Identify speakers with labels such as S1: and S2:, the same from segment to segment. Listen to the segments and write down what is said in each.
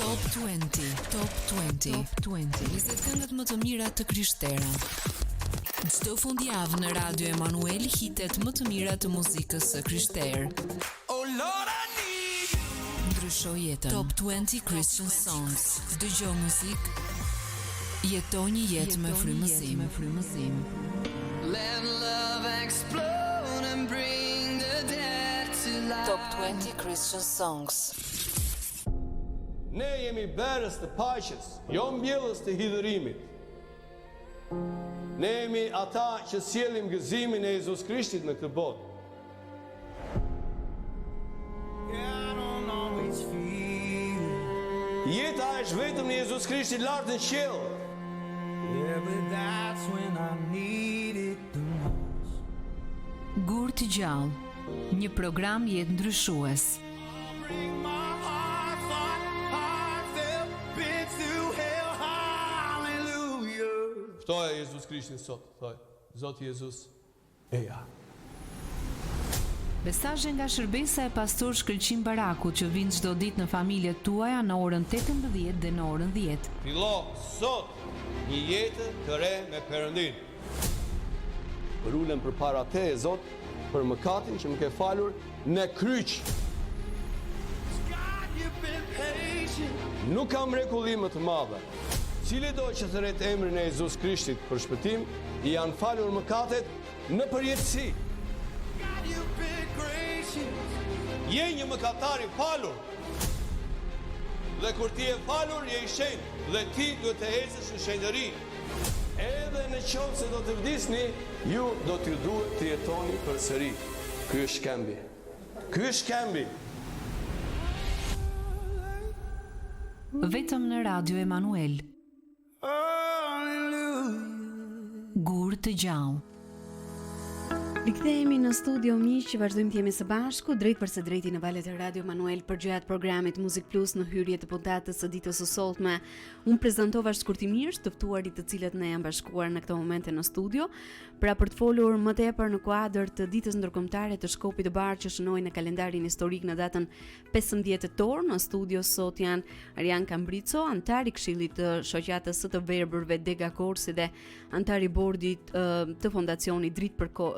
S1: Top 20, Top 20, Top 20. 20 këngët më të mira të krishtera. Çdo fundjavë në Radio Emanuel hitet më të mira të muzikës së krishterë.
S2: Oh Lord, I need you.
S1: Ndrysho jetën. Top 20 Christian Songs. Dëgjo muzikë. Jeto një jetë me frymëzim. Me frymëzim.
S2: Let love explode and bring the dead to life.
S1: Top 20 Christian Songs.
S3: Ne jemi bërës të paqes, jo mbjellës të hidhërimit. Ne jemi ata që sjellim gëzimin e Jezus Krishtit në këtë botë.
S2: Yeah, I don't always feel it.
S3: Jeta është vetëm në Jezus Krishtit lart në qiell.
S2: Yeah, but that's when I need it the most.
S1: Gur të gjallë, një program jetë ndryshues.
S2: Bring my heart, heart, heartfelt bid to hell, hallelujah.
S3: Ftoje Jezus Krishtin sot, thoj, Zoti Jezus, eja.
S1: Mesazhe nga shërbesa e pastor Shkëlqim Barakut që vijnë çdo ditë në familjet tuaja në orën 18 dhe në orën 10.
S3: Fillo sot një jetë të re me Perëndin. Përulem përpara teje, Zot, për mëkatin që më ke falur në kryq.
S2: God, you've been patient.
S3: Nuk ka mrekulli më të madhe. Cilido që thërret emrin e Jezus Krishtit për shpëtim, i janë falur mëkatet në përjetësi.
S2: God, you've been gracious.
S3: Je një mëkatar i falur. Dhe kur ti je falur, je i shenjtë dhe ti duhet të ecësh në shenjtëri. Edhe në qoftë se do të vdisni, ju do t'ju duhet të jetoni përsëri. Ky është shkëmbi. Ky është shkëmbi.
S1: Vetëm në Radio Emanuel.
S2: Hallelujah.
S1: Gur të gjallë.
S4: Rikthehemi në studio miq që vazhdojmë të jemi së bashku drejt për së drejti në valët e Radio Emanuel përgjatë programit Muzik Plus në hyrje të puntatës së ditës së sotme. Unë prezantova shkurtimisht të ftuarit të cilët na janë bashkuar në këto momente në studio, pra për të folur më tepër në kuadër të ditës ndërkombëtare të Shkopit të Bardhë që shënoi në kalendarin historik në datën 15 tetor në studio sot janë Arjan Kambrico, antar i Këshillit të Shoqatës së të Verbërve Dega Korçë dhe antar i bordit të Fondacionit Dritë për Ko,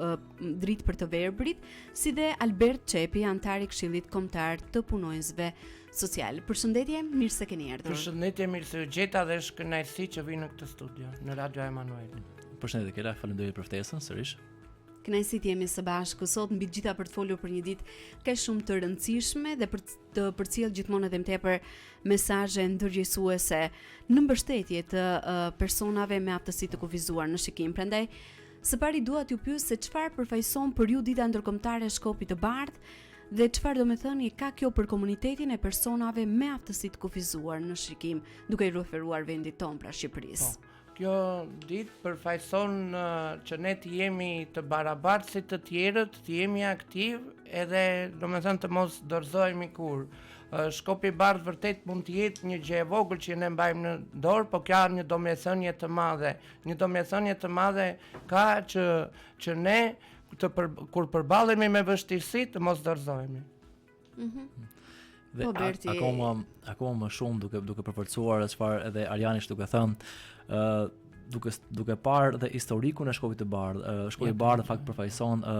S4: Dritë për të Verbrit, si dhe Albert Çepi, antar i Këshillit Kombëtar të Punonjësve Social. Përshëndetje, mirë se keni erdhur.
S5: Përshëndetje, mirë se ju gjeta dhe është kënaqësi që vi në këtë studio, në Radio Emanuel.
S6: Përshëndetje Kela, faleminderit për ftesën sërish.
S4: Kënaqësi të jemi së bashku sot mbi të gjitha për të folur për një ditë kaq shumë të rëndësishme dhe për të përcjellë gjithmonë edhe më tepër mesazhe ndërgjegjësuese në mbështetje të uh, personave me aftësi të kufizuar në shikim. Prandaj, së pari dua t'ju pyes se çfarë përfaqëson për ju dita ndërkombëtare e Shkopit të Bardhë dhe çfarë domethënie ka kjo për komunitetin e personave me aftësi të kufizuar në shikim, duke i referuar vendit tonë, pra Shqipërisë.
S5: Po. Kjo ditë përfaqëson që ne të jemi të barabartë si të tjerët, të jemi aktiv edhe domethënë të mos dorëzohemi kurrë. Shkopi i bardhë vërtet mund të jetë një gjë e vogël që ne mbajmë në dorë, po ka një domethënie të madhe. Një domethënie të madhe ka që që ne të për, kur përballemi me vështirësi të mos dorëzohemi.
S4: Mhm.
S6: Dhe
S4: Po, Berti.
S6: akoma akoma më shumë duke duke përforcuar atë çfarë edhe Arjani është duke thënë, ë duke duke parë dhe historikun e Shkopit të Bardhë. Ë Shkopi i Bardhë në fakt përfaqëson ë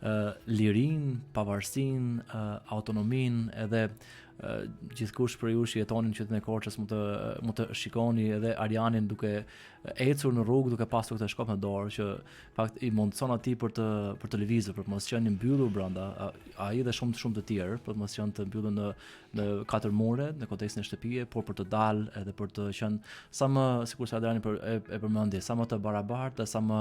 S6: ë lirinë, pavarësinë, ë autonominë edhe ë gjithkush për ju që jetoni në qytetin e Korçës mund të mund të shikoni edhe Arjanin duke ecur në rrugë duke pasur këtë shkop në dorë që fakt i mundson atij për të për të lëvizur, për të mos qenë i mbyllur brenda, ai dhe shumë shumë të tjerë, për të mos qenë të mbyllur në në katër mure, në kontekstin e shtëpisë, por për të dalë edhe për të qenë sa më sikurse Adriani për e, e përmendi, sa më të barabartë dhe sa më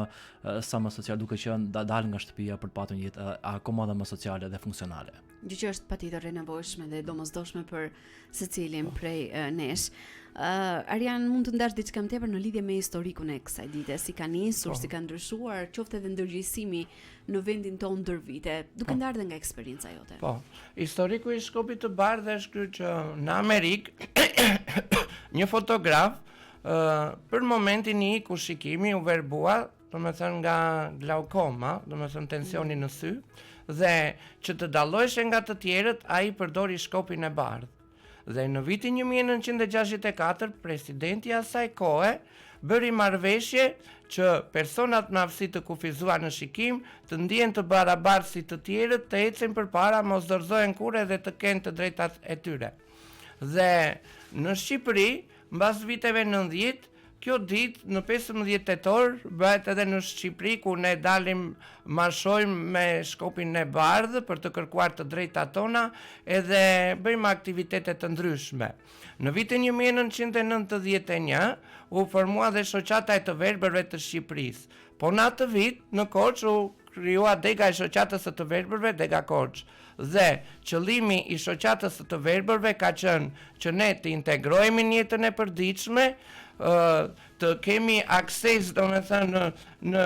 S6: sa më social duke qenë da, dalë nga shtëpia për të patur një jetë akoma dhe më sociale dhe funksionale.
S4: Gjë që është patjetër e nevojshme dhe e domosdoshme për secilin prej uh, nesh. Uh, Arjan, mund të ndash diçka më tepër në lidhje me historikun e kësaj dite, si ka nisur,
S5: Po.
S4: si ka ndryshuar, qoftë edhe ndërgjegjësimi në vendin tonë ndër vite, duke
S5: Po.
S4: ndarë dhe nga eksperienca jote.
S5: Po, historiku i Shkopit të Bardhë është ky që në Amerikë një fotograf ë për momentin i iku shikimi u verbua, do me thënë nga glaukoma, do me thënë tensioni në sy, dhe që të dalloheshe nga të tjerët, ai përdori shkopin e bardhë. Dhe në vitin 1964, presidenti i asaj kohe bëri marrëveshje që personat me aftësi të kufizuar në shikim të ndihen të barabartë si të tjerët, të ecin përpara, mos dorëzohen kurrë dhe të kenë të drejtat e tyre. Dhe në Shqipëri, mbas viteve 90, kjo ditë në 15 tetor bëhet edhe në Shqipëri ku ne dalim marshojmë me shkopin e bardhë për të kërkuar të drejtat tona edhe bëjmë aktivitete të ndryshme. Në vitin 1991 u formua dhe shoqata e të verbërve të Shqipërisë. Po në atë vit në Korçë u krijua dega e shoqatës së të verbërve, dega Korçë. Dhe qëllimi i shoqatës së të verbërve ka qenë që ne të integrohemi në jetën e përditshme, ë të kemi akses, domethënë në në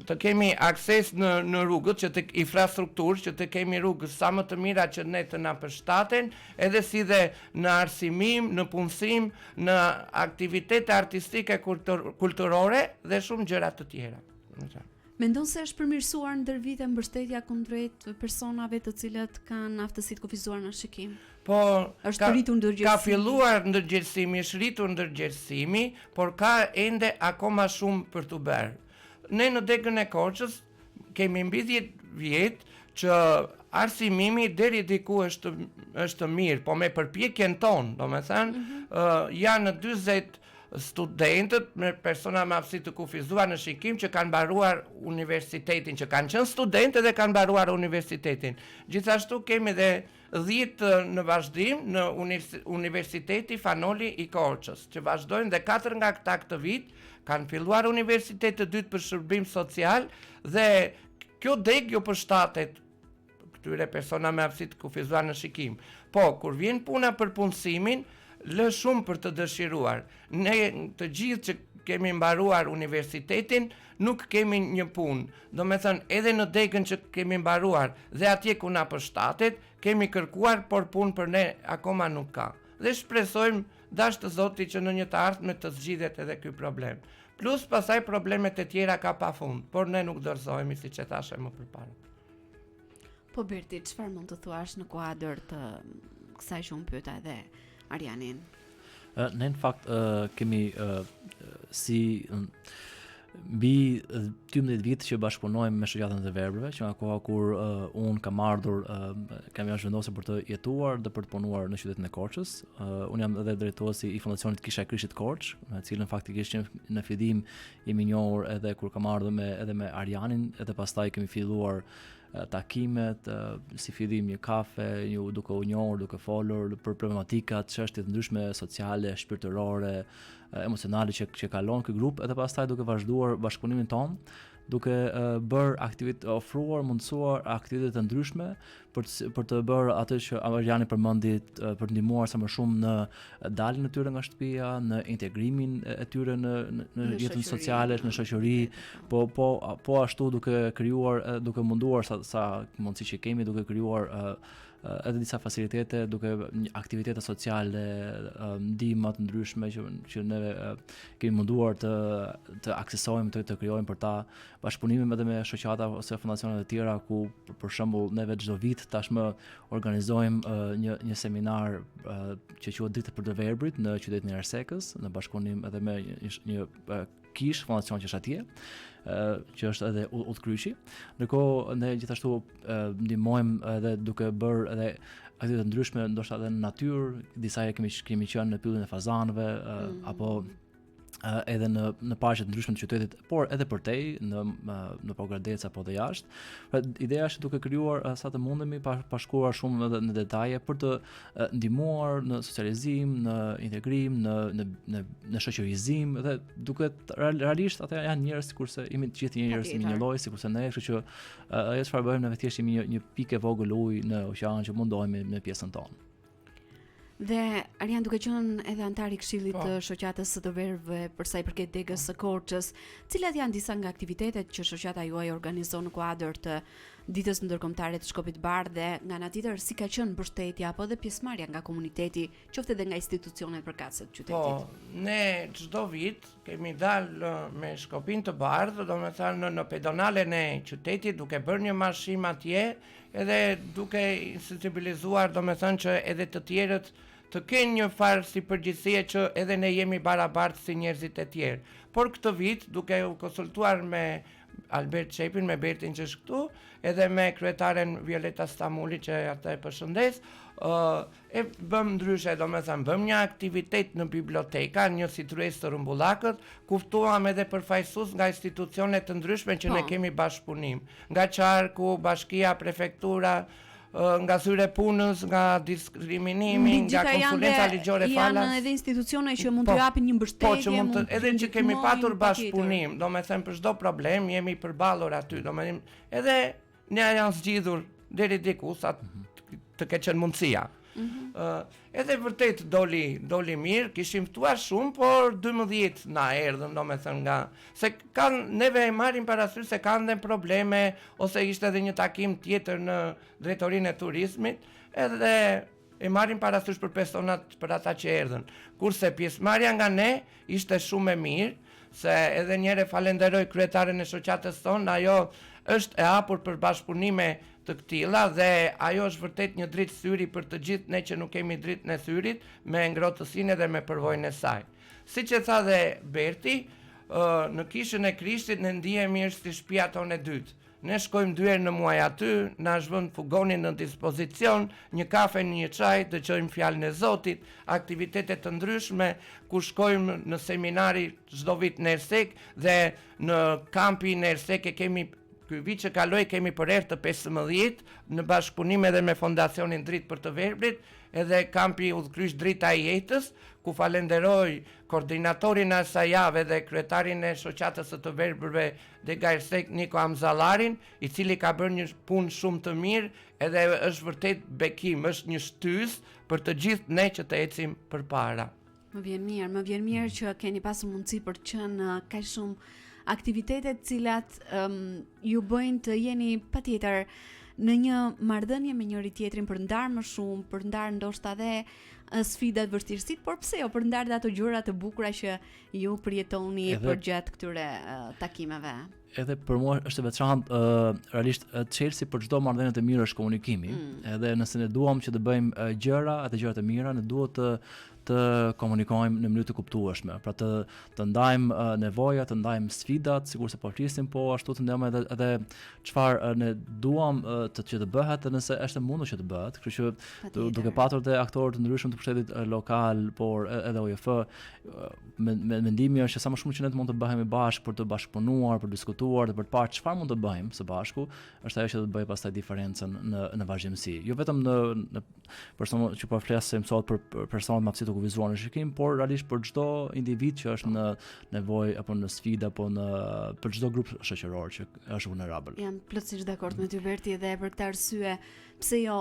S5: të kemi akses në në rrugët që të infrastrukturë, që të kemi rrugë sa më të mira që ne të na përshtaten, edhe si dhe në arsimim, në punësim, në aktivitete artistike kultur, kulturore dhe shumë gjëra të tjera.
S4: Domethënë. Mendon se është përmirësuar ndër vite mbështetja kundrejt personave të cilët kanë aftësi të kufizuar në shikim?
S5: Po,
S4: është ka, rritur
S5: ndërgjegjësimi. Ka filluar ndërgjegjësimi, është rritur ndërgjegjësimi, por ka ende akoma shumë për t'u bërë. Ne në degën e Korçës kemi mbi 10 vjet që arsimimi deri diku është është mirë, po me përpjekjen tonë, domethënë, mm -hmm. uh, janë 40 studentët me persona me aftësi të kufizuar në shikim që kanë mbaruar universitetin, që kanë qenë studentë dhe kanë mbaruar universitetin. Gjithashtu kemi dhe 10 në vazhdim në Universiteti Fan Noli i Korçës, që vazhdojnë dhe katër nga këta këtë vit kanë filluar universitet të dytë për shërbim social dhe kjo degë ju përshtatet këtyre persona me aftësi të kufizuar në shikim. Po, kur vjen puna për punësimin, lë shumë për të dëshiruar. Ne të gjithë që kemi mbaruar universitetin, nuk kemi një punë. Domethënë, edhe në degën që kemi mbaruar dhe atje ku na përshtatet, kemi kërkuar, por punë për ne akoma nuk ka. Dhe shpresojmë dashtë Zoti që në një të ardhme të zgjidhet edhe ky problem. Plus pastaj problemet e tjera ka pafund, por ne nuk dorëzohemi siç e thashë më përpara.
S4: Po Berti, çfarë mund të thuash në kuadër të kësaj që unë pyeta edhe Arjanin?
S6: Ne në fakt kemi si mbi 12 vite që bashkëpunojmë me shoqatën e të verbërve, që nga koha kur uh, unë kam ardhur, uh, kam jam zhvendosur për të jetuar dhe për të punuar në qytetin e Korçës. Uh, unë jam edhe drejtuesi i fondacionit Kisha e Krishtit Korçë, me të cilën faktikisht që në fillim jemi njohur edhe kur kam ardhur me edhe me Arjanin, edhe pastaj kemi filluar takimet, si fillim një kafe, një duke u njohur, duke folur për problematikat, çështje të ndryshme sociale, shpirtërore, emocionale që që kalon ky grup, edhe pastaj duke vazhduar bashkëpunimin tonë, duke bërë aktivit ofruar mundësuar aktivitete të ndryshme për të, për të bërë atë që Arjani përmendi për të ndihmuar sa më shumë në daljen e tyre nga shtëpia, në integrimin e tyre në në, në jetën sociale, në shoqëri, po po po ashtu duke krijuar duke munduar sa sa mundësi që kemi duke krijuar edhe disa facilitete duke aktivitete sociale, ndihma të ndryshme që që ne kemi munduar të të aksesojmë të të krijojmë për ta bashkëpunime edhe me shoqata ose fondacione të tjera ku për shembull neve çdo vit tashmë organizojmë uh, një një seminar uh, që quhet Dritë për të verbrit në qytetin e Ersekës në bashkëpunim edhe me një, një uh, kishë fondacion që është atje, uh, që është edhe Udhëkryqi. Ndërkohë ne gjithashtu uh, ndihmojmë edhe duke bërë edhe aktivitete të ndryshme, ndoshta edhe në natyrë, disa herë kemi kemi qenë në pyllin e fazanëve uh, mm. apo edhe në në parqe të ndryshme të qytetit, por edhe përtej në në Pogradec apo dhe jashtë. Pra ideja është duke krijuar sa të mundemi pa pa shkuar shumë edhe në detaje për të ndihmuar në socializim, në integrim, në në në në shoqërizim dhe duke realisht ata janë njerëz sikurse jemi të gjithë njerëz jemi një lloj sikurse ne, kështu që ajo çfarë bëjmë ne thjesht jemi një një pikë e vogël ujë në oqean që mundohemi me pjesën tonë.
S4: Dhe Arjan duke qenë edhe anëtar i këshillit po. të shoqatës së të verbërve për sa i përket degës së Korçës, cilat janë disa nga aktivitetet që shoqata juaj organizon në kuadër të Ditës Ndërkombëtare të Shkopit të Bardhë dhe nga ana tjetër si ka qenë mbështetja apo edhe pjesëmarrja nga komuniteti, qoftë edhe nga institucionet përkatëse të
S5: qytetit? Po, ne çdo vit kemi dalë me Shkopin të Bardhë, domethënë në pedonalen e qytetit duke bërë një marshim atje, edhe duke sensibilizuar, domethënë që edhe të tjerët të kenë një farë si përgjegjësie që edhe ne jemi barabartë si njerëzit e tjerë. Por këtë vit, duke u konsultuar me Albert Çepin, me Bertin që është këtu, edhe me kryetaren Violeta Stamuli që atë e përshëndes, ë e bëmë ndryshe, domethënë bëmë një aktivitet në biblioteka, një si tryezë të rrumbullakët, ku ftuam edhe përfaqësues nga institucione të ndryshme që ne po. kemi bashkëpunim, nga qarku, bashkia, prefektura, nga zyra e punës, nga diskriminimi, nga konsulenca ligjore
S4: falas. Janë edhe institucione që mund të po, japin një mbështetje,
S5: po, që mund të, edhe që kemi patur bashkëpunim, domethënë për çdo problem jemi përballur aty, domethënë edhe ne janë zgjidhur deri diku sa të ketë qenë mundësia. Mm -hmm. uh, edhe vërtet doli, doli mirë, kishim ftuar shumë, por 12 na erdhën, domethënë nga, se kanë, neve e marrim parasysh se kanë dhe probleme, ose ishte edhe një takim tjetër në drejtorinë e turizmit, edhe e marrim parasysh për personat, për ata që erdhën. Kurse pjesëmarrja nga ne ishte shumë e mirë, se edhe njëherë falenderoj kryetaren e shoqatës sonë, ajo është e hapur për bashkëpunime të këtilla dhe ajo është vërtet një dritë syri për të gjithë ne që nuk kemi dritën e syrit, me ngrohtësinë dhe me përvojën e saj. Siç e tha dhe Berti, në Kishën e Krishtit ne ndihemi është si shtëpia jonë e dytë. Ne shkojmë dy herë në muaj aty, na është vënë fugoni në dispozicion, një kafe, një çaj, dëgjojmë fjalën e Zotit, aktivitete të ndryshme, ku shkojmë në seminari çdo vit në Ersekë dhe në kampin e Ersekë kemi ky vit që kaloi kemi për herë të 15 në bashkëpunim edhe me Fondacionin Dritë për të Verbrit, edhe kampi Udhëkryq Drita e Jetës, ku falenderoj koordinatorin e asaj jave dhe kryetarin e shoqatës së të verbërve Dega Ersekë Niko Amzallarin, i cili ka bërë një punë shumë të mirë, edhe është vërtet bekim, është një shtysë për të gjithë ne që të ecim përpara.
S4: Më vjen mirë, më vjen mirë që keni pasur mundësi për të qenë në kaq shumë aktivitete të cilat um, ju bëjnë të jeni patjetër në një marrëdhënie me njëri tjetrin për ndarë më shumë, për ndarë ndoshta edhe sfidat, vështirësitë, por pse jo për ndarë dhe ato gjëra të bukura që ju përjetoni edhe, përgjatë këtyre uh, takimeve.
S6: Edhe për mua është e veçantë uh, realisht çelësi për çdo marrëdhënie të mirë është komunikimi. Mm. Edhe nëse ne duam që të bëjmë uh, gjëra, atë gjëra të mira, ne duhet të të komunikojmë në mënyrë të kuptueshme, pra të të ndajmë uh, nevojat, të ndajmë sfidat, sikurse po flisnim, po ashtu të ndajmë edhe edhe çfarë uh, ne duam uh, të që të bëhet dhe nëse është e mundur që të bëhet. Kështu që du, duke patur dhe aktorë të ndryshëm të pushtetit lokal, por edhe OJF, me, me, mendimi është që sa më shumë që ne të mund të bëhemi bashkë për të bashkëpunuar, për të diskutuar dhe për të parë çfarë mund të bëjmë së bashku, është ajo që do të bëjë pastaj diferencën në në vazhdimësi. Jo vetëm në në person që po flasim sot për, për personat me aftësi të kufizuar në shikim, por realisht për çdo individ që është në nevojë apo në sfidë apo në për çdo grup shoqëror që është vulnerabël.
S4: Jam plotësisht dakord me ty Berti dhe për këtë arsye pse jo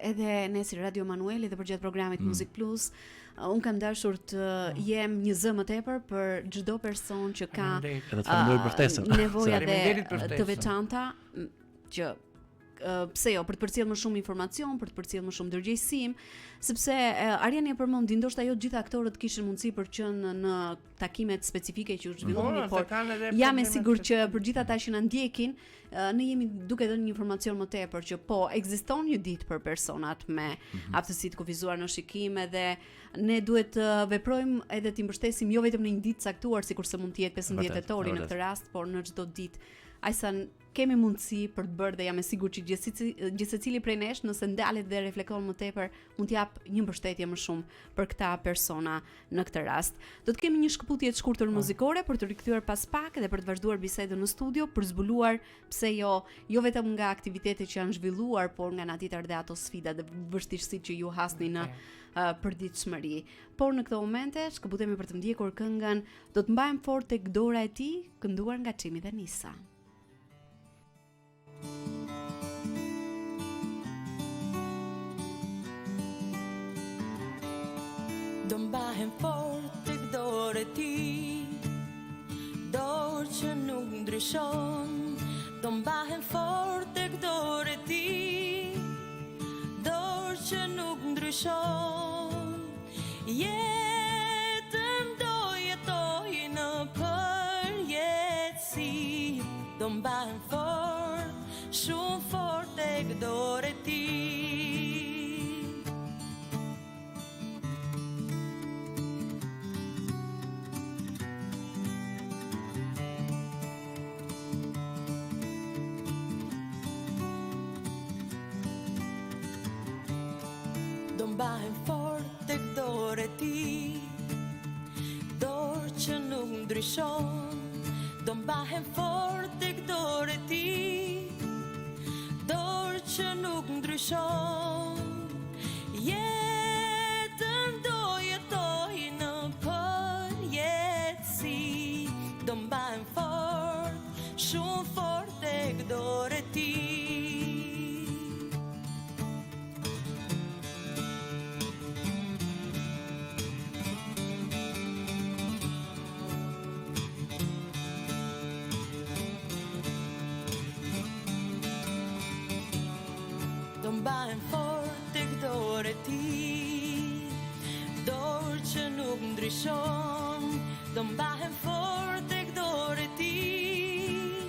S4: edhe ne si Radio Emanueli dhe përgjatë programit mm. Muzik Plus Unë kam dashur të mm. jem një zë më tepër për çdo person që ka
S6: edhe të falenderoj për ftesën.
S4: Nevoja dhe të veçanta që pse jo, për të përcjellë më shumë informacion, për të përcjellë më shumë ndërgjegjësim, sepse Arjani e përmendi, ndoshta jo të gjithë aktorët kishin mundësi për të qenë në takimet specifike që u zhvilluan, po, por jam e sigurt që për gjithë ata që na ndjekin, ne jemi duke dhënë një informacion më tepër që po ekziston një ditë për personat me mm -hmm. aftësi të kufizuar në shikim edhe ne duhet të veprojmë edhe t'i mbështesim jo vetëm në një ditë caktuar sikurse mund të jetë 15 tetori në këtë rast, por në çdo ditë. Aq sa kemi mundësi për të bërë dhe jam e sigurt që gjithsecili prej nesh nëse ndalet dhe reflekton më tepër mund të japë një mbështetje më shumë për këta persona në këtë rast. Do të kemi një shkëputje të shkurtër po. muzikore për t'u rikthyer pas pak dhe për të vazhduar bisedën në studio për zbuluar pse jo, jo vetëm nga aktivitetet që janë zhvilluar, por nga ana tjetër dhe ato sfida dhe vështirësitë që ju hasni në uh, përditshmëri. Por në këto momente shkëputemi për të ndjekur këngën Do të mbahem fort tek dora e tij, kënduar nga Çimi dhe Nisa.
S2: Do mbahem fort tek dora e tij Dorë që nuk ndryshon Do mbahem fort tek dora e tij Dorë që nuk ndryshon Jetën do jetoj në përjetësi Do mbahem fort, shumë fort tek dora e tij. mbahem fort tek dora e tij Dorë që nuk ndryshon Do mbahem fort tek dora e tij Dorë që nuk ndryshon Jetën do jetoj në përjetësi Do mbahem fort, shumë fort tek dora e tij Do mbahem fort tek dora e tij Dorë që nuk ndryshon Do mbahem fort tek dora e tij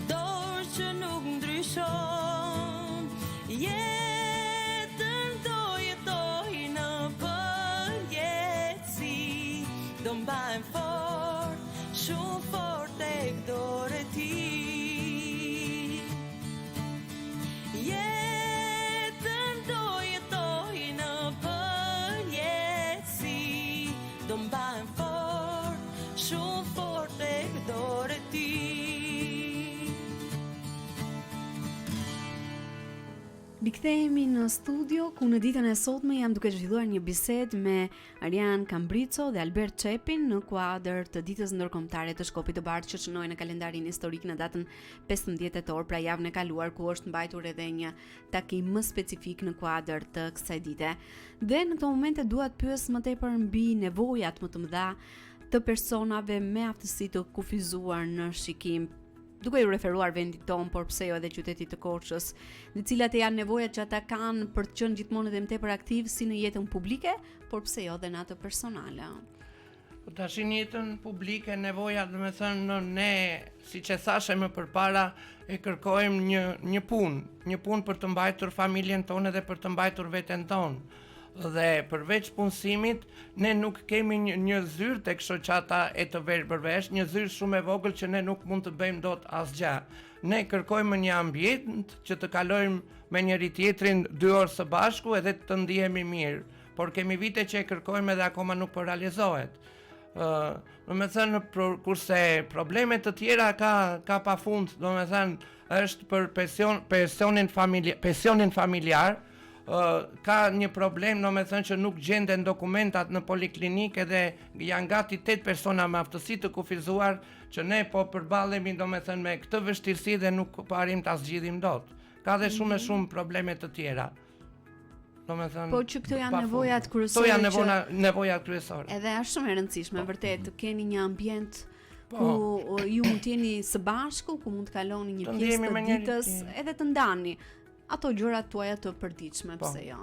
S2: Dorë që nuk ndryshon Jetën do jetoj në përjetësi Do mbahem fort, shumë fort tek dora e tij Jetën do jetoj në përjetësi Do mbahem fort, shumë fort tek dora e tij.
S4: Rikthehemi në studio ku në ditën e sotme jam duke zhvilluar një bisedë me Arjan Kambrico dhe Albert Çepin në kuadër të ditës ndërkombëtare të Shkopit të Bardhë që shënohej në kalendarin historik në datën 15 tetor, pra javën e kaluar ku është mbajtur edhe një takim më specifik në kuadër të kësaj dite. Dhe në këto momente dua të pyes më tepër mbi nevojat më të mëdha të personave me aftësi të kufizuar në shikim duke iu referuar vendit tonë, por pse jo edhe qytetit të Korçës, dhe cilat janë nevojat që ata kanë për të qenë gjithmonë edhe më tepër aktiv si në jetën publike, por pse jo dhe në atë personale.
S5: Po tashi në jetën publike nevoja, domethënë ne, siç e thashë më përpara, e kërkojmë një, një punë, një punë për të mbajtur familjen tonë dhe për të mbajtur veten tonë. Dhe përveç punësimit, ne nuk kemi një, një zyrë tek shoqata e të verbërve, është një zyrë shumë e vogël që ne nuk mund të bëjmë dot asgjë. Ne kërkojmë një ambient që të kalojmë me njëri-tjetrin dy orë së bashku edhe të ndihemi mirë. por kemi vite që e kërkojmë edhe akoma nuk po realizohet. Ë, uh, domethënë pro, kurse probleme të tjera ka ka pafund, domethënë është për pension pensionin familjar, pensionin familjar, ë uh, ka një problem, domethënë që nuk gjenden dokumentat në poliklinikë edhe janë gati 8 persona me aftësi të kufizuar që ne po përballemi domethënë me këtë vështirësi dhe nuk po arrijmë ta zgjidhim dot. Ka dhe shumë e mhm. shumë probleme të tjera.
S4: Domethënë, po që këto janë nevojat kryesore.
S5: Këto janë nevoja, nevojat kryesore.
S4: Edhe është shumë e rëndësishme, mm. vërtet, të keni një ambient po. ku ju mund të jeni së bashku, ku mund të kaloni një pjesë të ditës, edhe të ndani ato gjërat tuaja të përditshme, po. pse jo.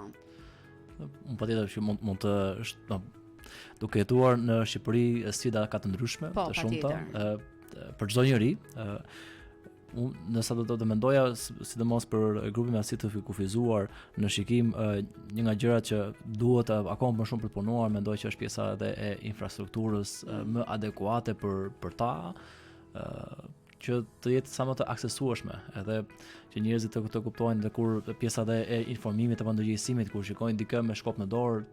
S6: Unë patjetër që mund mund të është no, duke jetuar në Shqipëri sfida ka të ndryshme, po, të shumta, ë për çdo njeri, ë Unë nëse do të mendoja sidomos për grupin me aftësi të kufizuar në shikim një nga gjërat që duhet akoma më shumë për të punuar, mendoj që është pjesa edhe e infrastrukturës më adekuate për për ta, që të jetë sa më të aksesueshme, edhe që njerëzit të, të kuptojnë dhe kur pjesa dhe e informimit apo ndërgjegjësimit kur shikojnë dikë me shkop në dorë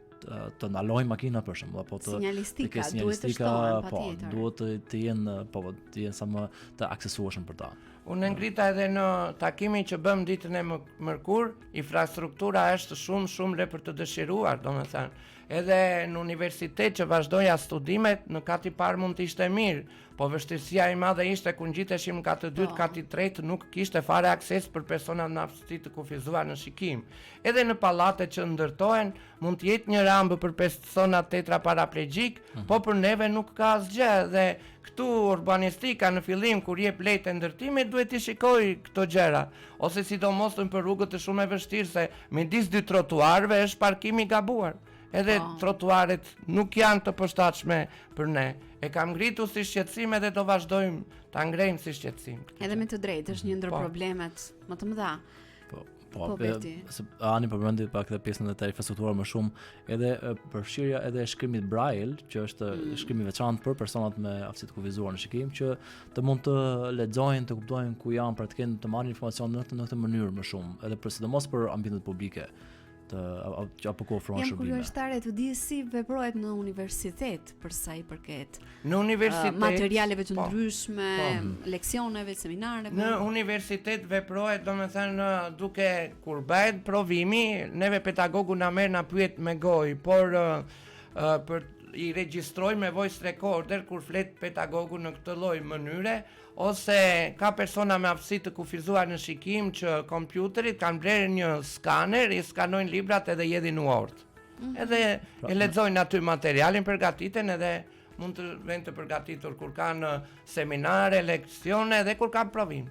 S6: të ndalojnë makinat për shembull apo
S4: të sinjalistika duhet të shtohen
S6: po, patjetër. Po, duhet të të jenë po, po të jenë sa më të aksesueshëm për
S5: ta. Unë e ngrita edhe në takimin që bëmë ditën e mërkurë, infrastruktura është shumë shumë lë për të dëshiruar, domethënë. Edhe në universitet që vazhdoja studimet, në kat i parë mund të ishte mirë, po vështirësia e madhe ishte kur ngjiteshim në kat të dytë, po. kat i tretë, nuk kishte fare akses për persona me aftësi të kufizuar në shikim. Edhe në pallatet që ndërtohen, mund të jetë një rampë për persona tetraparaplegjikë, mm -hmm. po për neve nuk ka asgjë dhe këtu urbanistika në fillim kur jep lejet e ndërtimit duhet t'i shikojë këto gjëra, ose sidomos nëpër rrugët është shumë e vështirë se midis dy trotuarëve është parkimi i gabuar. Edhe po. trotuaret nuk janë të përshtatshme për ne. E kam ngritur si shqetësim edhe do vazhdojmë ta ngrejmë si shqetësim.
S4: Edhe me të drejtë është një ndër po. problemet më të mëdha.
S6: Po, po, po se Ani përmendi pak edhe pjesën e infrastrukturës më shumë, edhe përfshirja edhe e shkrimit Braille, që është mm. shkrim i veçantë për personat me aftësi të kufizuar në shikim, që të mund të lexojnë, të kuptojnë ku janë, pra të kenë të marrin informacion në këtë në këtë mënyrë më shumë, edhe për sidomos për ambientet publike. të apo ku ofrohen
S4: shërbime. Jam kurioztare të di si veprohet në universitet për sa i
S5: përket. Në universitet
S4: uh, materialeve të po, ndryshme, po. leksioneve, seminareve.
S5: Në universitet veprohet, domethënë duke kur bëhet provimi, neve pedagogu na merr na pyet me gojë, por uh, uh, për i regjistroj me voice recorder kur flet pedagogu në këtë lloj mënyre ose ka persona me aftësi të kufizuar në shikim që kompjuterit kanë blerë një skaner, i skanojnë librat edhe i hedhin në Word. Mm -hmm. Edhe pra, e lexojnë aty materialin, përgatiten edhe mund të venë të përgatitur kur kanë seminare, leksione dhe kur kanë provim.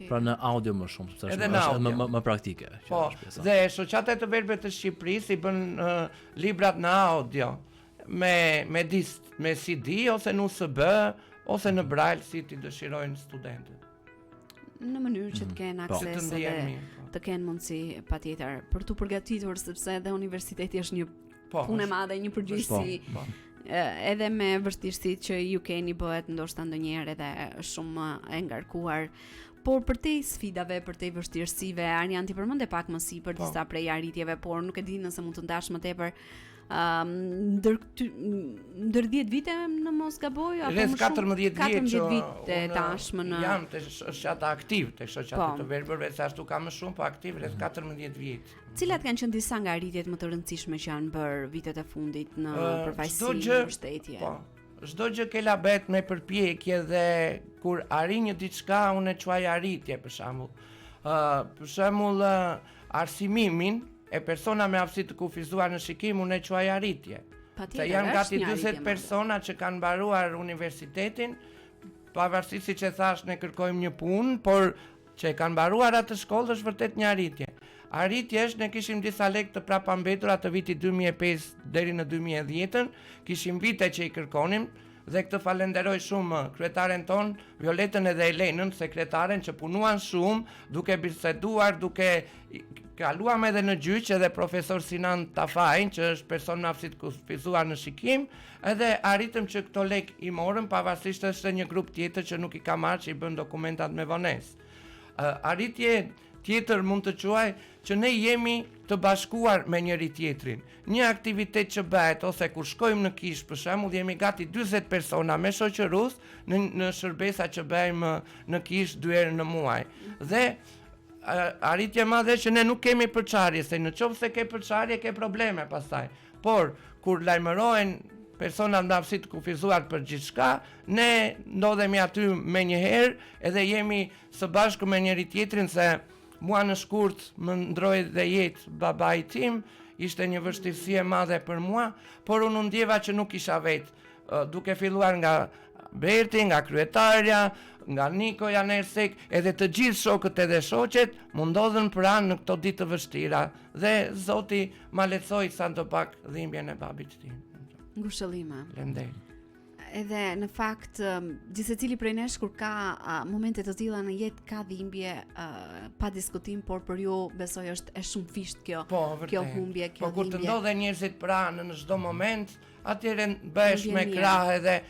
S6: Pra në audio më shumë, sepse është më, më, më, më praktike.
S5: Po, dhe shoqata e të verbërve të Shqipërisë i bën uh, librat në audio me me disk, me CD ose në USB ose në braille si t'i dëshirojnë
S4: studentët. Në mënyrë që të mhm. kenë po. akses të dhe po. të kenë mundësi patjetër për t'u përgatitur sepse edhe universiteti është një po, punë e madhe, një përgjegjësi. Po, po. Edhe me vështirësitë që ju keni bëhet ndoshta ndonjëherë edhe shumë e ngarkuar. Por përtej sfidave, përtej vështirësive, Arjan ti përmende pak më sipër po. disa prej arritjeve, por nuk e di nëse mund të ndash më tepër Um, ndër këty, ndër 10 vite në mos gaboj
S5: apo më shumë 14 vjet
S4: 14 vite tashmë
S5: në jam te shoqata aktiv te shoqata po. të verbërve se ashtu ka më shumë po aktiv rreth 14 vjet.
S4: Cilat kanë qenë disa nga arritjet më të rëndësishme që janë bërë vitet e fundit në uh, përfaqësi në mbështetje?
S5: Po. Çdo gjë Kela bëhet me përpjekje dhe kur arrin një diçka unë e quaj arritje për shembull. Ë uh, për shembull uh, arsimimin e persona me aftësi të kufizuar në shikim unë e quaj arritje.
S4: Patjetër,
S5: Se janë gati 40 persona që kanë mbaruar universitetin, pavarësisht siç e thashë ne kërkojmë një punë, por Që e kanë mbaruar atë shkollë është vërtet një arritje. Arritje është ne kishim disa lekë të prapambetura të vitit 2005 deri në 2010-ën, kishim vite që i kërkonim dhe këtë falenderoj shumë kryetaren tonë, Violetën edhe Elenën, sekretaren që punuan shumë, duke biseduar, duke kaluam edhe në gjyq edhe profesor Sinan Tafajn, që është person me aftësi të kufizuar në shikim, edhe arritëm që këto lekë i morëm, pavarësisht është një grup tjetër që nuk i ka marrë që i bën dokumentat me vonesë. Arritje tjetër mund të quaj që ne jemi të bashkuar me njëri tjetrin. Një aktivitet që bëhet ose kur shkojmë në kishë, për shembull, jemi gati 40 persona me shoqërues në në shërbesa që bëjmë në kishë dy herë në muaj. Dhe arritje e madhe që ne nuk kemi përçarje, se në qoftë se ke përçarje ke probleme pastaj. Por kur lajmërohen personat me aftësi të kufizuar për gjithçka, ne ndodhemi aty menjëherë edhe jemi së bashku me njëri tjetrin se mua në shkurt më ndroi dhe jetë babai tim, ishte një vështirësi e madhe për mua, por unë u ndjeva që nuk isha vetë, duke filluar nga Berti, nga kryetarja, nga Nikoja në Ersek, edhe të gjithë shokët edhe shoqet, m'u ndodhën pranë në këto ditë të vështira dhe Zoti ma lehtësoi sado pak dhimbjen e babit
S4: tim. Ngushëllime.
S5: Faleminderit.
S4: Edhe në fakt gjithsecili prej nesh kur ka uh, momente të tilla në jetë ka dhimbje uh, pa diskutim, por për ju besoj është e shumëfishtë kjo.
S5: Po,
S4: kjo humbje, kjo
S5: po, kur të ndodhen njerëzit pranë në çdo moment, atëherë bëhesh me krah edhe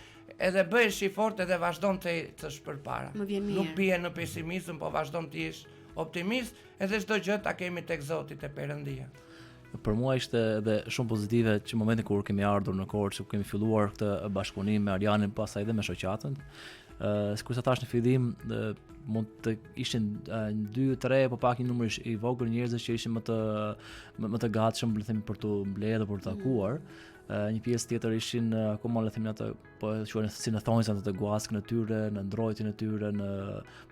S5: edhe bëhesh i fortë edhe vazhdon të ecësh përpara.
S4: Më vjen
S5: mirë. Nuk bie në pesimizëm, po vazhdon të jesh optimist, edhe çdo gjë ta kemi tek Zoti te Perëndia.
S6: Për mua ishte edhe shumë pozitive që momentin kur kemi ardhur në Korçë, kur kemi filluar këtë bashkëpunim me Arjanin, pastaj edhe me shoqatën, ë uh, sikurse thashë në fillim, uh, mund të ishin 2 3 apo pak një numër i vogël njerëzish që ishin më të më, më të gatshëm, le të themi për t'u mbledhur, për t'u mm. takuar. Mm. Një pjesë tjetër ishin akoma le të themi atë po e quajnë si në thonjza në të guaskën e tyre, në ndrojtjen e tyre, në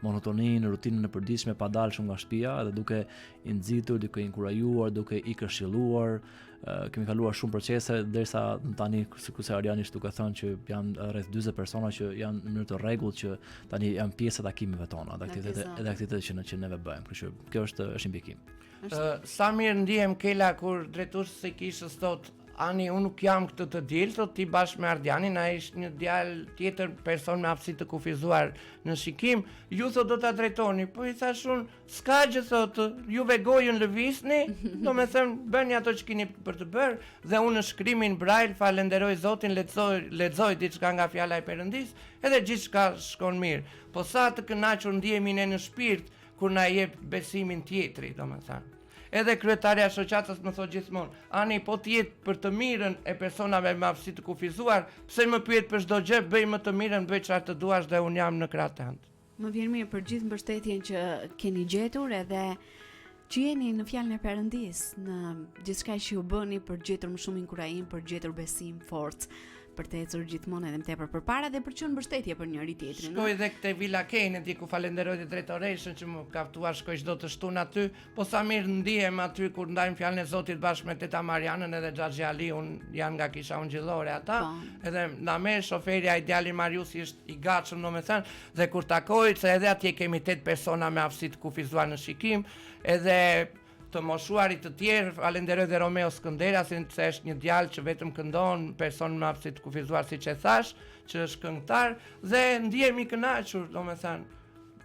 S6: monotoninë, në rutinën e përditshme pa dalë shumë nga shtëpia, edhe duke i nxitur, duke i inkurajuar, duke i këshilluar, kemi kaluar shumë procese derisa tani sikurse Arjani është duke thënë që janë rreth 40 persona që janë në mënyrë të rregullt që tani janë pjesë e takimeve tona, dhe aktivitete edhe aktivitetet që ne që neve bëjmë, kështu që kjo është është një
S5: mbikim. Është... Sa mirë ndihem Kela kur drejtuesi i kishës thotë Ani, unë nuk jam këtë të diel, thotë ti bashkë me Ardianin, ai është një djalë tjetër person me aftësi të kufizuar në shikim, ju thotë do ta drejtoni. Po i thashë unë, s'ka gjë thotë, juve gojën lëvizni, domethënë bëni ato që keni për të bërë dhe unë në shkrimin Braille falenderoj Zotin, lexoj lexoj diçka nga fjala e Perëndisë, edhe gjithçka shkon mirë. Po sa të kënaqur ndihemi ne në shpirt kur na jep besimin tjetri, domethënë. Edhe kryetarja e shoqatës më thotë gjithmonë, Ani po të jetë për të mirën e personave me aftësi të kufizuar, pse më pyet për çdo gjë, bëj më të mirën, bëj çfarë të duash dhe unë jam në krah tënd.
S4: Më vjen mirë për gjithë mbështetjen që keni gjetur edhe që jeni në fjalën e Perëndisë, në gjithçka që ju bëni për të gjetur më shumë inkurajim, për të gjetur besim, forcë, për të ecur gjithmonë edhe më tepër përpara dhe për të qenë mbështetje për njëri tjetrin.
S5: Shkoj edhe te Villa Kennedy ku falenderoj dhe drejtoreshën që më ka ftuar shkoj çdo të shtunë aty, Po sa mirë ndihem aty kur ndajmë fjalën e Zotit bashkë me teta Marianën edhe Xhaxhi Aliun, janë nga kisha ungjillore ata. Po. Edhe na merr shoferi ai djali Mariusi është i gatshëm domethënë dhe kur takoj se edhe atje kemi tetë persona me aftësi të kufizuar në shikim, edhe të moshuarit të tjerë, falenderoj dhe Romeo Skënderasin se është një djalë që vetëm këndon, person me aftësi të kufizuar siç e thashë, që është këngëtar dhe ndihem i kënaqur, domethënë.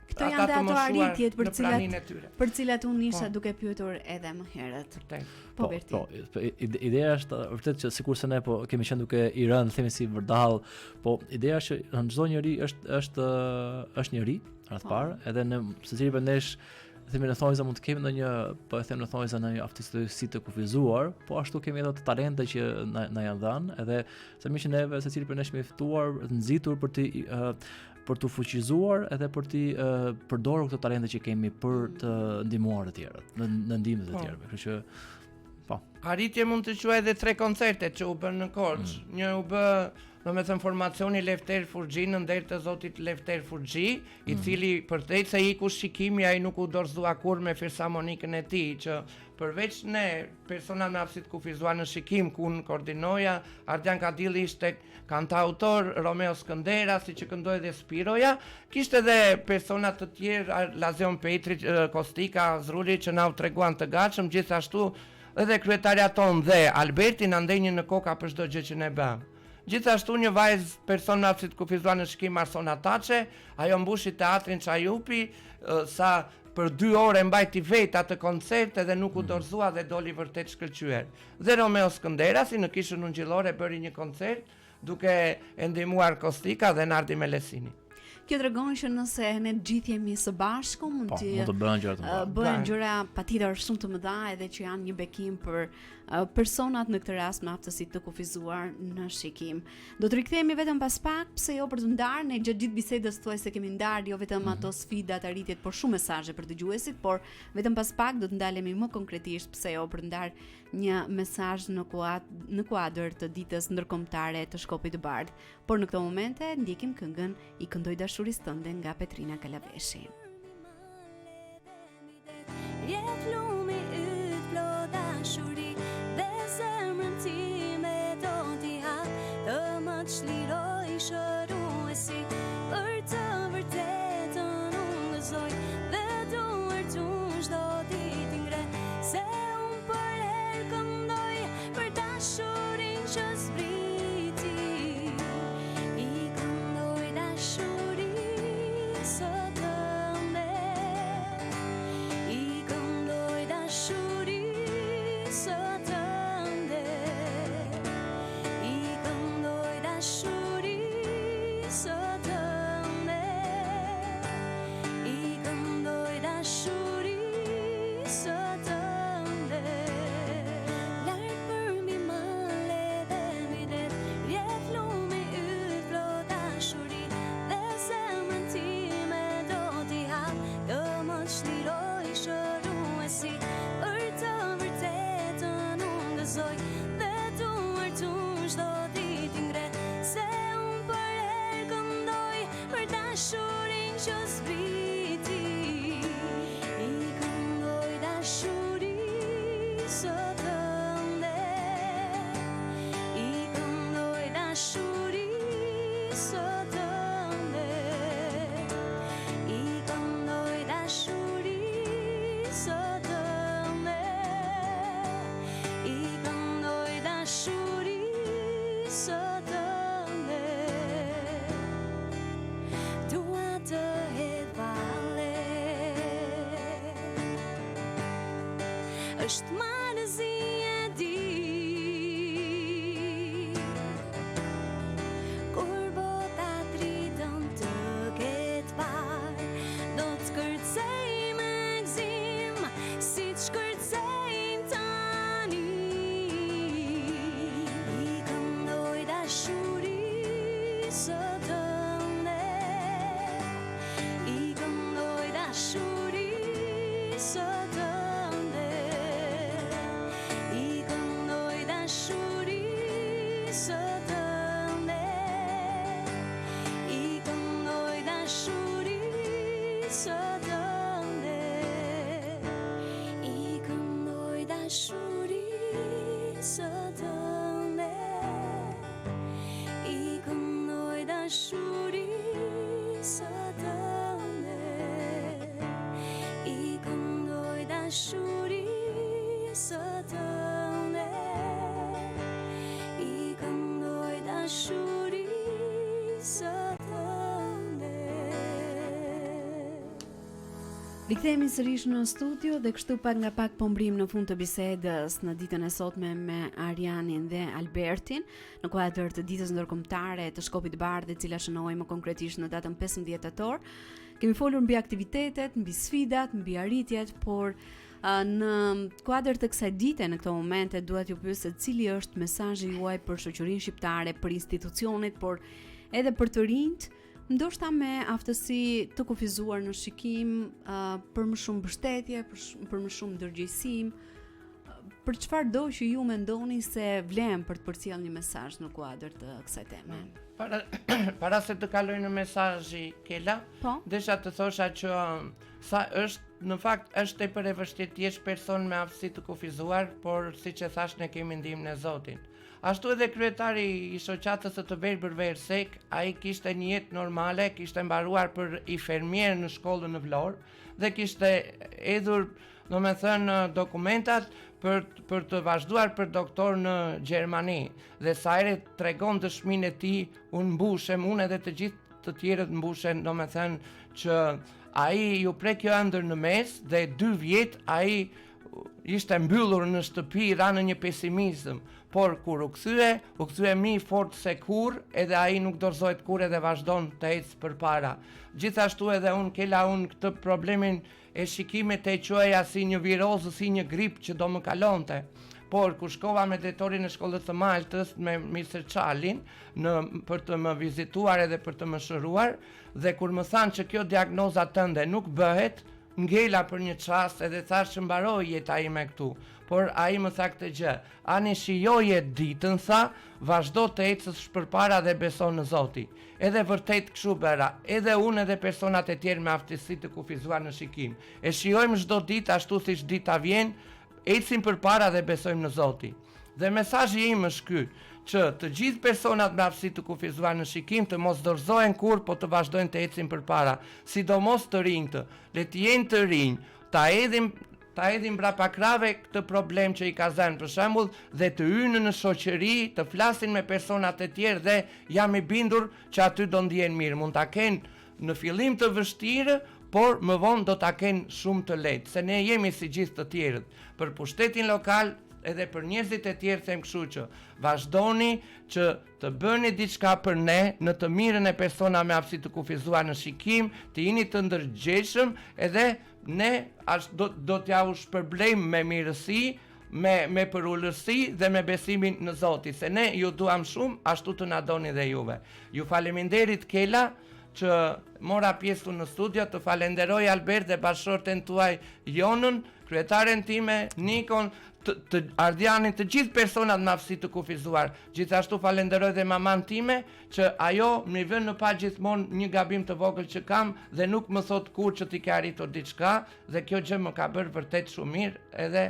S4: Këto janë dhe ato arritjet për cilat për cilat unë isha po. duke pyetur edhe më herët.
S6: Po, po, Berti. Po, po ideja është vërtet që sikurse ne po kemi qenë duke i rënë, themi si vërdall, po ideja është që në çdo njeri është është është njeri, radhë po. parë, edhe në secili prej nesh themi në thonjza mund të kemi ndonjë, po e them në thonjza ndonjë aftësi të kufizuar, po ashtu kemi edhe ato talente që na, na janë dhënë, edhe sa mirë që neve secili prej nesh jemi ftuar, nxitur për të uh, për t'u fuqizuar edhe për t'i uh, përdorur këto talente që kemi për mm. të ndihmuar të tjerët, në në ndihmë të po. tjerëve. Kështu që
S5: po. Arritje mund të quaj edhe tre koncerte që u bënë në Korçë. Mm. Një u bë, domethënë formacioni Lefter Furxhi në nder të zotit Lefter Furxhi, i mm. cili përtej se iku shikimi ai nuk u dorëzua kurrë me fisarmonikën e tij, që përveç ne persona me aftësi të kufizuar në shikim ku unë koordinoja, Ardian Kadilli ishte Kantautor Romeo Skënderasi që këndoi dhe Spiroja, kishte dhe persona të tjerë, Lazion Petri, Kostika, Zruli që na u treguan të gatshëm, gjithashtu edhe kryetarja jonë dhe Alberti na ndenjën në koka për çdo gjë që ne bëmë. Gjithashtu një vajzë person me aftësi të kufizuar në shikim Arsona Taçe, ajo mbushi teatrin Çajupi, sa për dy orë e mbajti vetë atë koncert edhe nuk u mm. dorëzua dhe doli vërtet shkëlqyer. Dhe Romeo Skënderasi në Kishën Ungjillore bëri një koncert duke e ndihmuar Kostika dhe Nardi Melesini.
S4: Kjo tregon që nëse ne të gjithë jemi së bashku, mund
S6: po, të mund të bëhen gjëra të
S4: mëdha. Bëhen gjëra patjetër shumë të mëdha edhe që janë një bekim për personat në këtë rast me aftësi të kufizuar në shikim. Do të rikthehemi vetëm pas pak, pse jo për të ndarë ne gjatë gjithë bisedës thuajse kemi ndarë jo vetëm mm -hmm. ato sfidat, arritjet, por shumë mesazhe për dëgjuesit, por Vetëm pas pak do të ndalemi më konkretisht pse jo për të ndarë një mesazh në kuad në kuadër të ditës ndërkombëtare të Shkopit të Bardhë. Por në këto momente ndjekim këngën I këndoj dashurisë tënde nga Petrina Kalaveshi.
S2: Rrjedh lumi yt plot dashuri Dhe zemrën time do t'i hap Të më çlirojë shëruesi Për të vërtetën unë gëzoj Dhe duart unë çdo ditë i ngre Se unë përherë këndoj Për dashurinë që zbriti I këndoj dashurisë tënde I këndoj dashurisë tënde I këndoj dashurisë tënde I këndoj dashurisë tënde Lart përmbi male dhe mbi det Rrjedh lumi yt plot dashuri Dhe zemrën time do t'i hap Të më çlirojë shëruesi Për të vërtetën unë gëzoj Dhe duart unë çdo ditë i ngre Se unë përherë këndoj Për dashurinë që zbriti I këndoj dashurisë tënde I këndoj dashurisë tënde I këndoj dashurisë tënde I këndoj dashurisë tënde Dua të hedh. dashurisë tënde I këndoj dashurisë tënde I këndoj dashurisë tënde
S4: Rikthehemi sërish në studio dhe kështu pak nga pak po mbërrijmë në fund të bisedës në ditën e sotme me Arjanin dhe Albertin në kuadër të ditës ndërkombëtare të Shkopit të Bardhë, e cila shënohej më konkretisht në datën 15 tetor. Kemi folur mbi aktivitetet, mbi sfidat, mbi arritjet, por në kuadër të kësaj dite në këto momente dua t'ju pyes se cili është mesazhi juaj për shoqërinë shqiptare, për institucionet, por edhe për të rinjtë ndoshta me aftësi të kufizuar në shikim, uh, për më shumë mbështetje, për, sh për më shumë ndërgjegjësim, për çfarëdo që ju mendoni se vlen për të përcjellë një mesazh në kuadër të kësaj teme.
S5: Para para se të kaloj në mesazhi Kela,
S4: po?
S5: desha të thosha që um, sa është në fakt është tepër e vështirë të jesh person me aftësi të kufizuar, por siç e thash ne kemi ndihmën e Zotit. Ashtu edhe kryetari i shoqatës së të verbërve Ersekë, ai kishte një jetë normale, kishte mbaruar për infermier në shkollën në Vlorë dhe kishte hedhur, domethënë, dokumentat për për të vazhduar për doktor në Gjermani. Dhe sa herë tregon dëshminë e tij, unë mbushem, unë edhe të gjithë të tjerët mbushen, domethënë që ai iu pre kjo ëndërr në mes dhe dy vjet ai ishte mbyllur në shtëpi, ra në një pesimizëm, por kur u kthye, u kthye më i fortë se kurrë, edhe ai nuk dorëzohet kurrë edhe vazhdon të ecë përpara. Gjithashtu edhe unë Kela unë këtë problemin e shikimit e quaja si një virozë, si një grip që do më kalonte. Por kur shkova me drejtorin e shkollës së Maltës, me Mr. Çalin, në për të më vizituar edhe për të më shëruar, dhe kur më thanë që kjo diagnoza tënde nuk bëhet, Ngela për një çast edhe thashë që mbaroi jeta ime këtu, por ai më tha këtë gjë, Ani shijoje ditën tha, vazhdo të ecësh përpara dhe beso në Zoti. Edhe vërtet kështu bëra, edhe unë edhe personat e tjerë me aftësi të kufizuar në shikim. E shijojmë çdo ditë ashtu siç dita vjen, ecim përpara dhe besojmë në Zoti. Dhe mesazhi im është ky, që të gjithë personat me aftësi të kufizuar në shikim të mos dorëzohen kurrë po të vazhdojnë të ecin përpara, sidomos të rinjtë, le të jenë të rinj, ta hedhin ta hedhin mbrapa krahëve këtë problem që i ka zënë për shembull dhe të hyjnë në shoqëri, të flasin me personat e tjerë dhe jam i bindur që aty do ndihen mirë, mund ta kenë në fillim të vështirë, por më vonë do ta kenë shumë të lehtë, se ne jemi si gjithë të tjerët. Për pushtetin lokal edhe për njerëzit e tjerë them kështu që vazhdoni që të bëni diçka për ne në të mirën e persona me aftësi të kufizuar në shikim, të jeni të ndërgjegjshëm edhe ne ash, do, do t'jua shpërblejmë me mirësi, me, me përulësi dhe me besimin në Zoti, se ne ju duam shumë, ashtu të na doni dhe juve. Ju faleminderit Kela, që mora pjesë këtu në studio, të falenderoj Albert dhe bashkëshorten tuaj Jonën, kryetaren time, Nikon, të, të Ardianin, të gjithë personat me aftësi të kufizuar. Gjithashtu falenderoj dhe maman time që ajo më vë në pah gjithmonë një gabim të vogël që kam dhe nuk më thotë kurrë që ti ke arritur diçka dhe kjo gjë më ka bërë vërtet shumë mirë edhe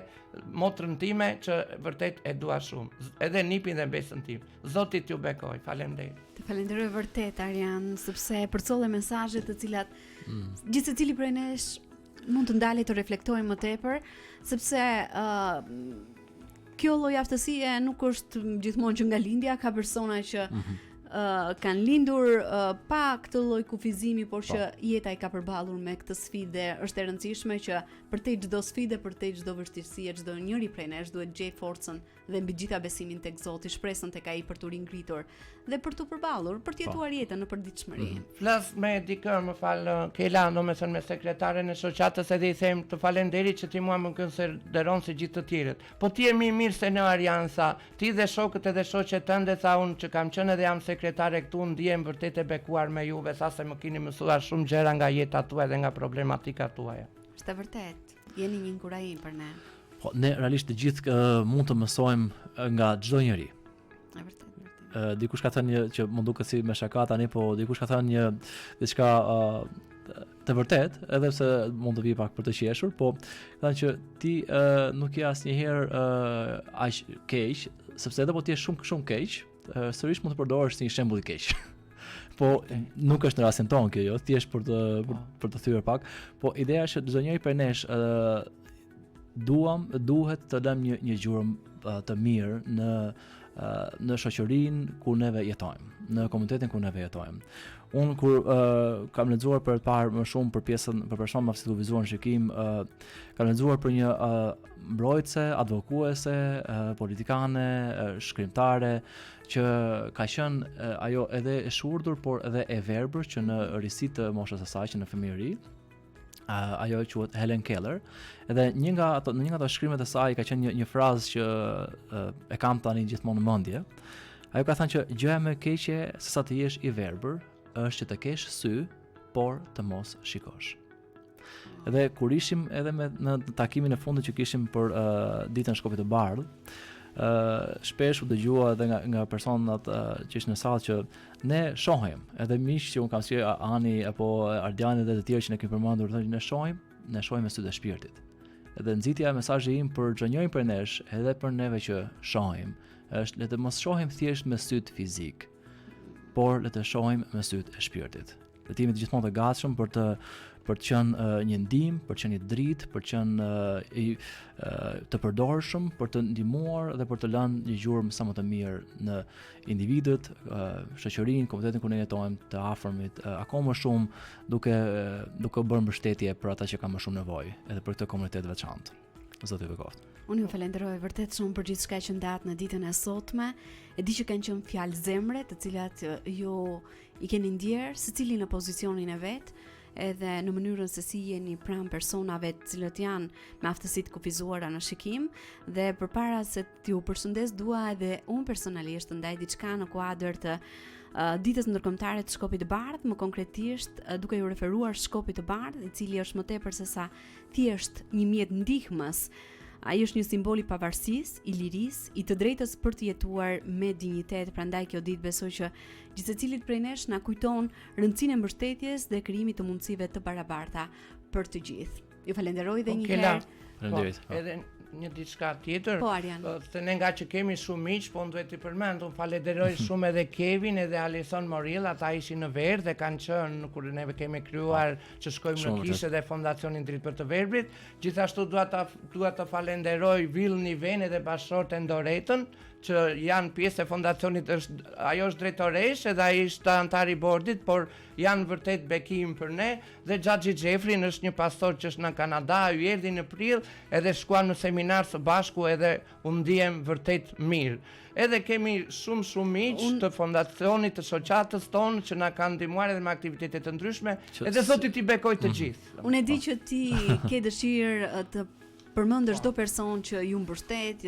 S5: motrën time që vërtet e dua shumë, edhe nipin dhe mbesën time. Zoti t'ju bekojë. Faleminderit.
S4: Të falenderoj vërtet Arjan, sepse përcolle mesazhe të cilat mm. gjithsecili prej nesh mund të ndalet të reflektojë më tepër, sepse ë uh, kjo lloj aftësie nuk është gjithmonë që nga lindja, ka persona që mm -hmm. uh, kanë lindur uh, pa këtë lloj kufizimi, por që po. jeta i ka përballur me këtë sfidë dhe është e rëndësishme që përtej çdo sfide, përtej çdo vështirësie, çdo njëri prej nesh duhet të gjejë forcën dhe mbi të gjitha besimin tek Zoti, shpresën tek Ai për t'u ringritur dhe për t'u përballur, për të po. jetuar jetën në përditshmëri.
S5: Mm -hmm. Flas me dikë, më fal Kela, domethënë me sekretaren e shoqatës edhe i them të falenderit që ti mua më konsideron si gjithë të tjerët. Po ti je më i mirë se ne Arjan tha, ti dhe shokët edhe shoqet tënde tha unë që kam qenë edhe jam sekretare këtu ndihem vërtet e bekuar me juve tha se më keni mësuar shumë gjëra nga jeta tuaj dhe nga problematikat
S4: tuaja. Është e vërtetë. Jeni një inkurajim për
S6: ne. Po ne realisht të gjithë uh, mund të mësojmë nga çdo njeri.
S4: E vërtetë,
S6: vërtetë. Uh, dikush ka thënë një që më duket si me shaka tani, po dikush ka thënë një diçka uh, të vërtetë, edhe pse mund të vijë pak për të qeshur, po ka thënë që ti uh, nuk je asnjëherë uh, aq keq, sepse edhe po të jesh shumë shumë keq, uh, sërish mund të përdorësh si një shembull i keq. Po nuk është në rastin tonë kjo, jo, thjesht për të për, po. për të thyer pak. Po ideja është që çdo njeri prej nesh ë duam duhet të lëmë një një gjurmë të mirë në në shoqërinë ku neve jetojmë, në komunitetin ku neve jetojmë. Unë kur uh, kam lexuar për të parë më shumë për pjesën për person me aftësi të kufizuar në shikim, uh, kam lexuar për një uh, mbrojtëse, advokuese, uh, politikane, uh, shkrimtare që ka qenë uh, ajo edhe e shurdhur, por edhe e verbër që në risi të moshës së saj që në fëmijëri, uh, ajo quhet Helen Keller. Edhe një nga ato në një nga ato shkrimet e saj ka qenë një një frazë që uh, e kam tani gjithmonë në mendje. Ajo ka thënë që gjëja më e keqe se sa të jesh i verbër është që të kesh sy, por të mos shikosh. Edhe kur ishim edhe me në takimin e fundit që kishim për uh, ditën e Shkopit të Bardhë, ë uh, shpesh u dëgjua edhe nga nga personat uh, që ishin në sallë që Ne shohim, edhe miq që unë kam si Ani apo Ardiani dhe të tjerë që ne kemi përmendur, thonë ne shohim, ne shohim me sytë e shpirtit. Edhe nxitja e mesazhi im për çdo njërin prej nesh, edhe për neve që shohim, është le të mos shohim thjesht me sytë fizik, por le të shohim me sytë e shpirtit. Le të jemi gjithmonë të gatshëm për të për të qenë uh, një ndihmë, për të qenë një dritë, për të qenë uh, i uh, të përdorshëm, për të ndihmuar dhe për të lënë një gjurmë sa më të mirë në individët, uh, shoqërinë, komunitetin ku ne jetojmë, të afërmit, uh, akoma më shumë duke duke bërë mbështetje për ata që kanë më shumë nevojë, edhe për këtë komunitet të veçantë. Zoti ju
S4: bekoftë. Unë ju falenderoj vërtet shumë për gjithçka që ndatë në ditën e sotme. E di që kanë qenë fjalë zemre, të cilat ju i keni ndjerë secili në pozicionin e vet, edhe në mënyrën se si jeni pranë personave të cilët janë me aftësi të kufizuara në shikim dhe përpara se t'ju përshëndes dua edhe unë personalisht të ndaj diçka në kuadër të uh, ditës ndërkombëtare të Shkopit të Bardhë, më konkretisht uh, duke iu referuar Shkopit të Bardhë, i cili është më tepër se sa thjesht një mjet ndihmës. Ai është një simbol i pavarësisë, i lirisë, i të drejtës për të jetuar me dinjitet. Prandaj kjo ditë besoj që gjithsecilit prej nesh na kujton rëndësinë e mbështetjes dhe krijimit të mundësive të barabarta për të gjithë. Ju falenderoj edhe po, një herë.
S6: Faleminderit.
S5: Po, edhe një diçka tjetër.
S4: Po Arjan.
S5: Po, se ne nga që kemi shumë miq, po unë duhet t'i përmend, unë falenderoj shumë edhe Kevin edhe Alison Moril, ata ishin në verë dhe kanë qenë kur neve kemi krijuar po, që shkojmë në kishë dhe Fondacionin Dritë për të Verbrit. Gjithashtu dua ta dua të falenderoj Vil Niven edhe bashkëshorten Doretën, që janë pjesë e fondacionit, është ajo është drejtoreshë edhe ai është anëtar i bordit, por janë vërtet bekim për ne dhe Xhaxhi Xhefrin është një pastor që është në Kanada, ai erdhi në prill edhe shkuam në seminar së bashku edhe u ndihem vërtet mirë. Edhe kemi shumë shumë miq Un... të fondacionit të shoqatës tonë që na kanë ndihmuar edhe me aktivitete të ndryshme, edhe Zoti t'i bekojë të mhm.
S4: gjithë. Unë e di që ti ke dëshirë të përmendësh çdo person që ju mbështet,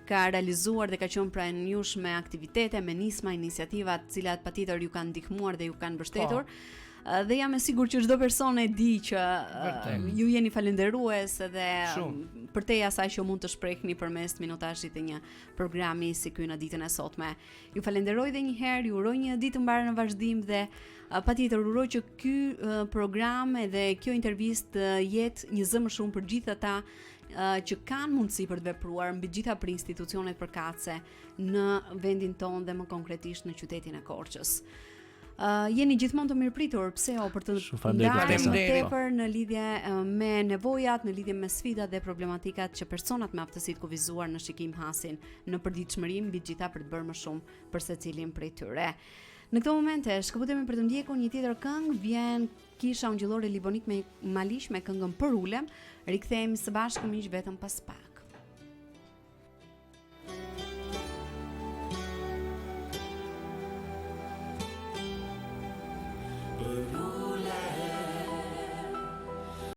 S4: ka realizuar dhe ka qenë pranë jush me aktivitete, me nisma, iniciativa, të cilat patjetër ju kanë ndihmuar dhe ju kanë mbështetur. Po. Dhe jam e sigurt që çdo person e di që Vërtet. ju jeni falënderues edhe përtej asaj që mund të shprehni përmes minutazhit të një programi si ky në ditën e sotme. Ju falenderoj edhe një herë, ju uroj një ditë të mbarë në vazhdim dhe uh, patjetër uroj që ky uh, program edhe kjo intervistë të jetë një zë më shumë për gjithë ata uh, që kanë mundësi për të vepruar mbi të gjitha për institucionet përkatëse në vendin tonë dhe më konkretisht në qytetin e Korçës. Uh, jeni gjithmonë të mirëpritur, pse jo për të ndarë më tepër në lidhje me nevojat, në lidhje me sfidat dhe problematikat që personat me aftësi të kufizuar në shikim hasin në përditshmëri, mbi të gjitha për të bërë më shumë për secilin prej tyre. Në këto momente shkëputemi për të ndjekur një tjetër këngë, vjen Kisha Ungjillore Libonik me Maliq me këngën Përulem. Rikthehemi së bashku miq vetëm pas pak.
S2: Përulem.